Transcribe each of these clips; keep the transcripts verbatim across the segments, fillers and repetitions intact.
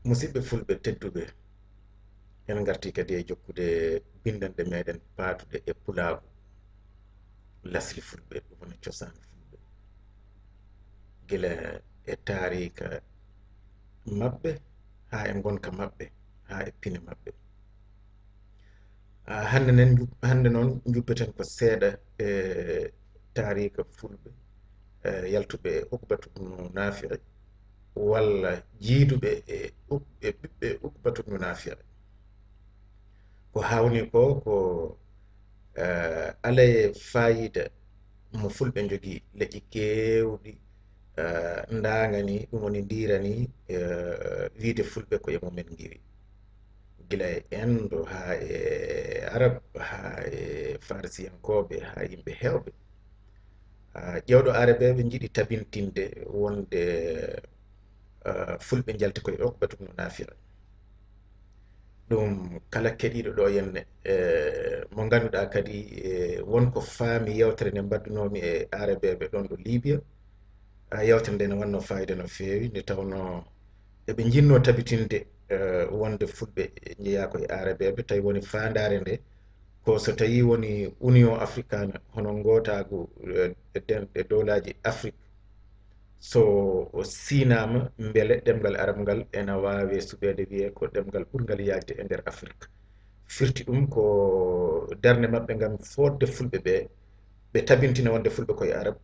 Musidɓe fulɓe tedduɓe, en ngartii kadi e jokkude binndanɗe meɗen paatuɗe e pulaagu, lasli fulɓe, ɗum woni cosaan fulɓe, gila e taariika maɓɓe haa e ngonka maɓɓe, haa e pine maɓɓe. Ah, hannde nen nju-, hannde noon njubbeten ko seeɗa e taariika fulɓe, eh, yaltuɓe e Ukbatu bnu Naafi'i, walla jiiduɓe e Uk-, e ɓiɓɓe Ukbatu bnu Naafi'i. Ko haawnii ko, ko, eh, alaa e faayiida mo fulɓe njogii, leƴƴi keewɗi, eh, ndaanganii, ɗum woni ndiiranii, eh, wiyde fulɓe ko e mumen ngiwi. Gila e Enndo haa e Arab, haa e Farisiyankooɓe, haa yimɓe heewɓe. Ah, ƴeewɗo Aarabeeɓe njiɗi tabintinde wonde, ah, fulɓe njalti ko e Ukbatu bnu Naafi'i. Ɗum kala keɗiiɗo ɗo henne, eh, mo ngannduɗaa kadi, eh, won ko faami yeewtere nde mbaɗdunoomi e Aarabeeɓe ɗoon ɗo Libya. Ah, yeewtere nde ne wannoo faayiida no feewi, nde tawnoo eɓe njinnoo tabitinde, eh, wonde fulɓe njeyaa ko e Aarabeeɓe, tawi woni faandaare nde ko so tawii woni Union Africana, hono ngootaagu, eh, e den-, e dowlaaji Afrik, so o siinaama, mbele ɗemngal Arab ngal ena waawi suɓeede wiyee ko ɗemngal ɓurngal yaajde e nder Afrik. Firti ɗum ko darnde maɓɓe ngam fooɗde fulɓe ɓe, ɓe tabintina wonde fulɓe ko e Arab.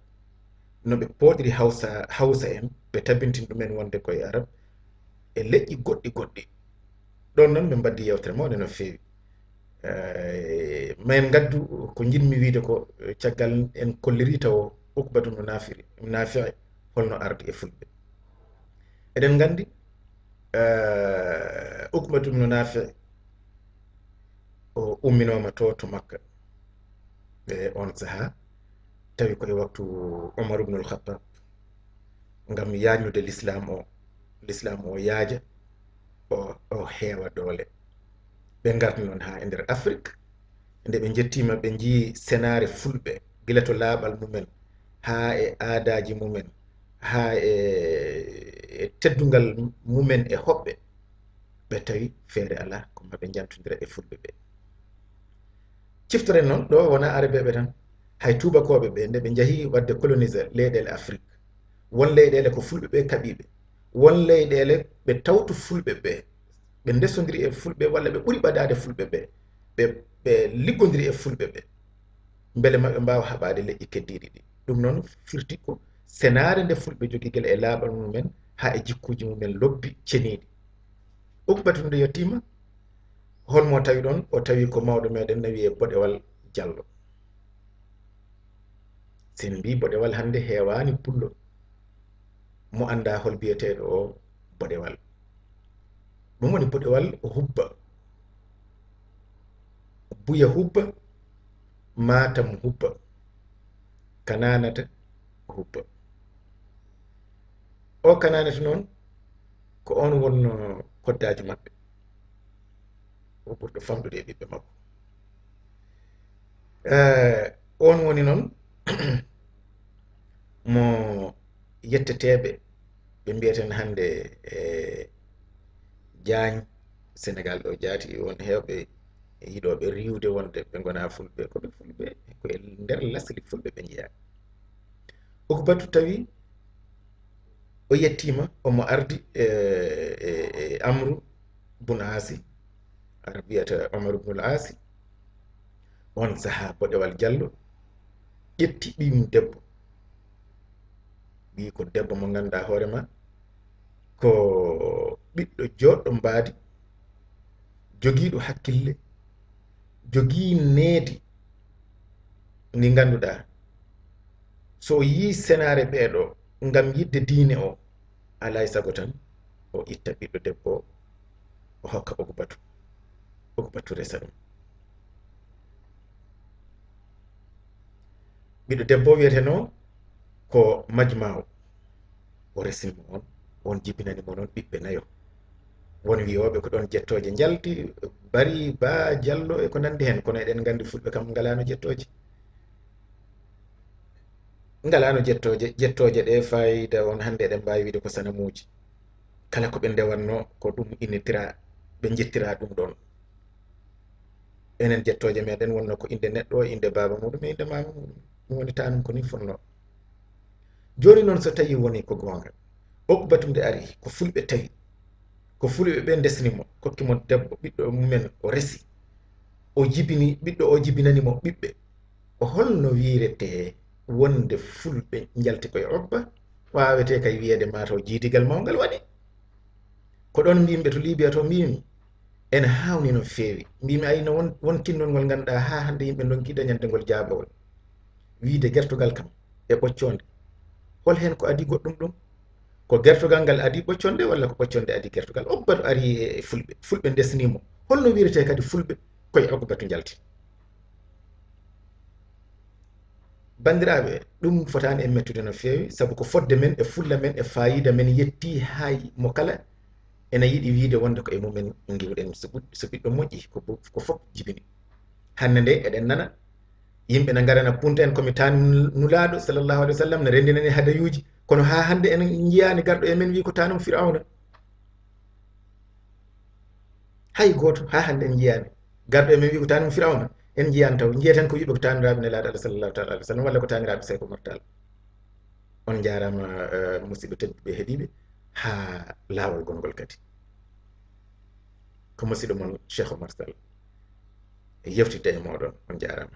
No ɓe pooɗiri Hawsa, Hawsa en, ɓe tabintina ɗumen wonde ko e Arab, e leƴƴi goɗɗi goɗɗi. Ɗoon noon ɓe mbaɗdi yeewtere mawɗe no feewi. Eh, ma en ngaddu ko njiɗmi wiyde ko, eh, caggal en kolliri tawo Ukbatu bnu Naafi'i, Naafi'i holno ardi e fulɓe. Eɗen nganndi, eh, Ukbatu bnu Naafi'i o umminooma to, to Makka. E oon sahaa, tawi ko e waktu Umar ibnul Khattab, ngam yaajnude lislaam o, lislaam o yaaja, o, o heewa doole. Ɓe ngarti noon haa e nder Afrik, nde ɓe njettiima, ɓe njiyi senaare fulɓe, gila to laaɓal mumen, haa e aadaaji mumen, haa e, e teddungal mumen e hoɓɓe, ɓe tawi feere alaa, ko maa ɓe njantondira e fulɓe ɓe. Ciftoren noon, ɗo wonaa Aarabeeɓe tan, hay tuubakooɓe ɓe, nde ɓe njahi waɗde coloniser leyɗeele Afrik, won leyɗeele ko fulɓe ɓe kaɓiiɓe, won leyɗeele ɓe tawtu fulɓe ɓe, ɓe ndesondiri e fulɓe walla ɓe ɓuri ɓadaade fulɓe ɓe, ɓe, ɓe liggondiri e fulɓe ɓe, mbele maɓe mbaawa haɓaade leƴƴi keddiiɗi ɗi. Ɗum noon firti ko senaare nde fulɓe jogii gila e laaɓal mumen haa e jikkuuji mumen lobbi ceniiɗi. Ukbatu nde yettiima, hol mo tawi ɗoon? O tawi ko mawɗo meɗen na wiyee Boɗewal Jallo. Si en mbii Boɗewal hannde heewaani pullo mo anndaa hol biyeteeɗo o Boɗewal. Ɗum woni Boɗewal Hubba, Buya Hubba, Maatam Hubba, Kanaanata Hubba. O Kanaanata noon, ko oon wonnoo koddaajo maɓɓe, o ɓurɗo famɗude e ɓiɓɓe makko. Eh, oon woni noon mo yetteteeɓe, ɓe mbiyeten hannde, eh, Jaañ, Senegaal ɗo jaati, won heewɓe yiɗooɓe riiwde wonde ɓe ngonaa fulɓe, ko ɓe fulɓe, ko e nder lasli fulɓe ɓe njeyaa. Ukbatu tawi o yettiima, omo ardi e, e, e Amru bun Aasi, Arab wiyata Omar ibnul Aasi. Oon sahaa Boɗewal Jallo ƴetti ɓiyum debbo, ɓiy ko debbo mo ngannduɗaa hoore ma, ko ɓiɗɗo jooɗɗo mbaadi, jogiiɗo hakkille, jogii needi ndi ngannduɗaa, so o yii senaare ɓeeɗo ngam yiɗde diine o, alaa e sago tan o itta ɓiɗɗo debbo o, o hokka Ukbatu, Ukbatu resa ɗum. Ɓiɗɗo debbo o wiyetenoo ko Majmaaw, o resimo on, on jibinanimo noon ɓiɓɓe nayo. Won wiyooɓe ko ɗoon jettooje njalti, Bari, Ba, Jallo e ko nanndi heen, kono eɗen nganndi fulɓe kam ngalaano jettooje. Ngalaano jettooje, jettooje ɗe faayiida on hannde eɗen mbaawi wiyde ko sanamuuji. Kala ko ɓe ndewatnoo, ko ɗum innitira, ɓe njettira ɗum ɗoon. Enen jettooje meɗen wonno ko innde neɗɗo o, innde baaba muɗum e innde maama muɗum. Ɗum woni tanum ko ni fotnoo. Jooni noon, so tawii woni ko goonga, Uqbatu nde ari, ko fulɓe tawi, ko fulɓe ɓe ndesni mo, kokki mo debbo, ɓiɗɗo mumen, o resi, o jibini, ɓiɗɗo o jibinani mo ɓiɓɓe. O holno wiiretee wonde fulɓe njalti koye Uqba? Waawetee kay wiyeede mataw jiidigal mawngal waɗi. Ko ɗoon mbiymi ɓe to Liibiya to, mbiymi ene haawni no feewi. Mbiymi ayno won, won kinnol ngol ngannduɗaa haa hannde yimɓe ndonki dañande ngol jaabawol. Wiide gertogal kam e ɓoccoonde, hol heen ko adii goɗɗum ɗum? Ko gertogal ngal adii ɓoccoonde walla ko ɓoccoonde adii gertogal? Uqbatu ari e fulɓe, fulɓe ndesnii mo. Holno wiiretee kadi fulɓe koye Uqbatu njalti? Banndiraaɓe, ɗum fotaani en mettude no feewi, sabu ko fotde men e fulla men e faayiida men yettii haa mo kala ene yiɗi wiyde wonde ko e mumen ngiwɗen. So ɓut-, so ɓiɗɗo moƴƴi, ko bo-, ko fof jibini. Hannde nde eɗen nana, yimɓe ne ngarana punta en, ko mi taan Nulaaɗo, sallallahu alayhi wa sallam, ne renndinani hadayuuji, kono haa hannde en njiyaani garɗo e men wiyi ko taanum Firawna. Hay gooto, haa hannde en njiyaani garɗo e men wiyi ko taanum Firawna. En njiyaani taw, njiyeten ko wiɓe ko taaniraaɓe Nelaaɗo Allah, sallallahu taala alayhi wa sallam, walla ko taaniraaɓe Seek Umar Taal. On njaaraama, eh, musidɓe tedduɓe heɗiiɓe, haa laawol gongol kadi. Ko musidɗo mon Cheikh Omar Sall yewtitta e mooɗon. On njaaraama.